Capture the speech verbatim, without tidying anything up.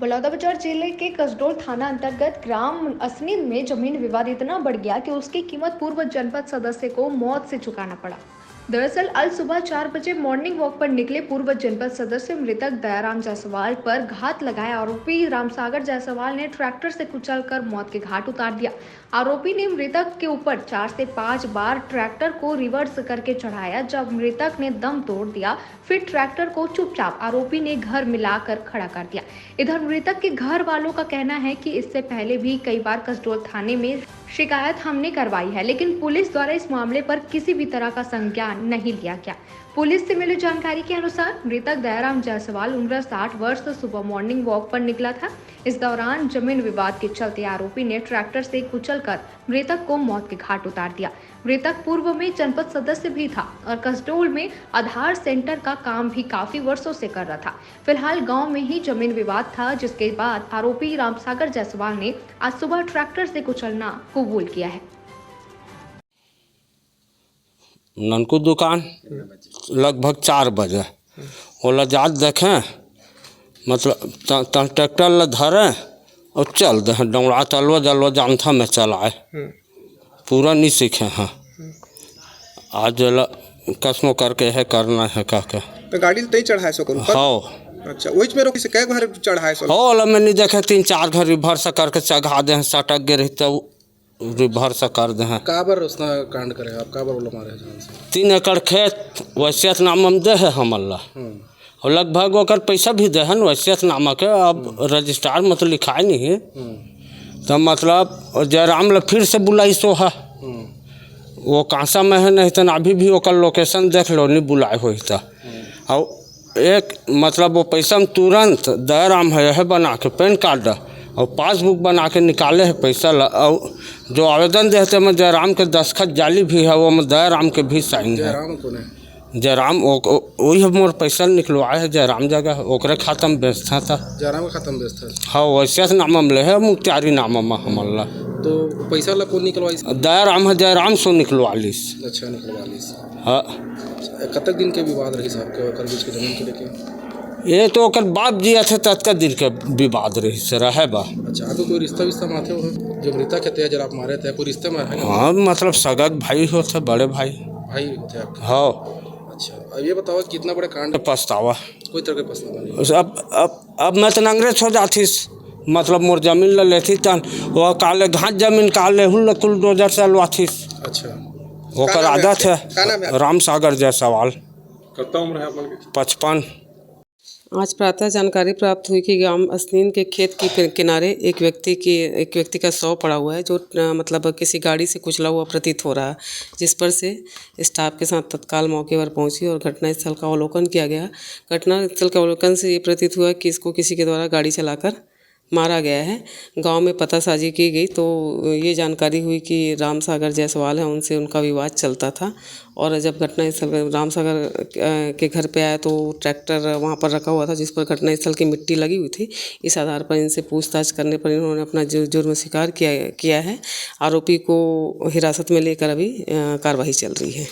बलौदाबाजार जिले के कसडोल थाना अंतर्गत ग्राम असनीन में जमीन विवाद इतना बढ़ गया कि उसकी कीमत पूर्व जनपद सदस्य को मौत से चुकाना पड़ा। दरअसल, अल सुबह चार बजे मॉर्निंग वॉक पर निकले पूर्व जनपद सदस्य मृतक दयाराम जायसवाल पर घात लगाए आरोपी रामसागर जायसवाल ने ट्रैक्टर से कुचलकर मौत के घाट उतार दिया। आरोपी ने मृतक के ऊपर चार से पांच बार ट्रैक्टर को रिवर्स करके चढ़ाया। जब मृतक ने दम तोड़ दिया, फिर ट्रैक्टर को चुपचाप आरोपी ने घर में लाकर खड़ा कर दिया। इधर मृतक के घर वालों का कहना है कि इससे पहले भी कई बार कसडोल थाने में शिकायत हमने करवाई है, लेकिन पुलिस द्वारा इस मामले पर किसी भी तरह का संज्ञान नहीं लिया गया। पुलिस से मिली जानकारी के अनुसार, मृतक दयाराम जायसवाल, उम्र साठ वर्ष, सुबह मॉर्निंग वॉक पर निकला था। इस दौरान जमीन विवाद के चलते आरोपी ने ट्रैक्टर से कुचलकर मृतक को मौत के घाट उतार दिया। मृतक पूर्व में जनपद सदस्य भी था और कसडोल में आधार सेंटर का काम भी काफी वर्षों से कर रहा था। फिलहाल गांव में ही जमीन विवाद था, जिसके बाद आरोपी रामसागर जायसवाल ने आज सुबह ट्रैक्टर से कुचलना कबूल किया है। ननकू दुकान लगभग चार बजे, ओला जात देखें, मतलब त- त- ट्रैक्टर ला धरें और चल दे, डौड़ा तलवा जलवा जानथा में चलाए, पूरा नहीं सीखे हैं। आज ला कसमो करके है, करना है कह के। तो गाड़ी तई चढ़ाए सो करूँ हो। अच्छा, वही में रोकी से कै घर चढ़ाए सो? हो, ओला मैं नहीं देखे, तीन चार घर रिवर्स करके चघा दे हैं, सटक गए रही तो रिवर्स कर दे हैं। काबर उसना कांड करे आप, काबर ओला मारे जान से? तीन एकड़ खेत वैसेथ नाम हम दे है हमन ला, और लगभग ओकर पैसा भी दे हन वैसेथ नामा के। अब रजिस्ट्रार में तो लिखाए नहीं है, तो मतलब जयराम ला फिर से बुलाई सो है। वो कांसा में है, नहीं तो अभी भी ओकर लोकेशन देख लो, नहीं बुलाए होई तो। और एक मतलब वो पैसा में तुरंत दयाराम है यह बना के पैन कार्ड और पासबुक बना के निकाले है पैसा ला। और जो आवेदन देते में जयराम के दस्तखत जाली भी है, वो में दयाराम के भी साइन है। राम कौन है? जयराम ओ- ओ- वही हम मोर पैसा निकलवाए है जयराम जगह, ओकरे खाता में बेचता था। जयराम का खाता में बेचता है। हाँ, वैसे नाम हम ले है, मुख्तियारी नाम हम हमला। तो पैसा ला कौन निकलवाई? दयाराम है, जयराम सो निकलवा लीस। अच्छा, निकलवा लीस। हाँ। कतक दिन के विवाद रही साहब के ओकर बीच के जमीन के लेके? ये तो ओकर बाप जी थे, ततका दिन के विवाद रही से रहे बा। अच्छा, आपको कोई रिश्ता विश्ता में आते हो? जो मृतक है, जरा आप मारे थे, कोई रिश्ते में है? हाँ, मतलब सगत भाई होते, बड़े भाई। भाई होते आपके? हाँ। अच्छा, अब ये बताओ, कितना बड़ा कांड? पछतावा। कोई तरह का पछतावा नहीं। अब अब अब मैं तो अंग्रेज हो जातीस, मतलब मोर जमीन ले लेती तन। वो काले घाट जमीन काले हुल कुल डोजर से अलवातीस। अच्छा। ओकर आदत है। राम सागर जायसवाल। कितना उम्र है अपन के? पचपन। आज प्रातः जानकारी प्राप्त हुई कि ग्राम असनीन के खेत के किनारे एक व्यक्ति की एक व्यक्ति का शव पड़ा हुआ है, जो अ, मतलब किसी गाड़ी से कुचला हुआ प्रतीत हो रहा है, जिस पर से स्टाफ के साथ तत्काल मौके पर पहुंची और घटनास्थल का अवलोकन किया गया। घटनास्थल के अवलोकन से ये प्रतीत हुआ कि इसको किसी के द्वारा गाड़ी चलाकर मारा गया है। गांव में पतासाजी की गई तो ये जानकारी हुई कि राम सागर जायसवाल हैं, उनसे उनका विवाद चलता था। और जब घटनास्थल पर राम सागर के घर पे आया तो ट्रैक्टर वहाँ पर रखा हुआ था, जिस पर घटनास्थल की मिट्टी लगी हुई थी। इस आधार पर इनसे पूछताछ करने पर इन्होंने अपना जुर्म स्वीकार किया किया है। आरोपी को हिरासत में लेकर अभी कार्रवाई चल रही है।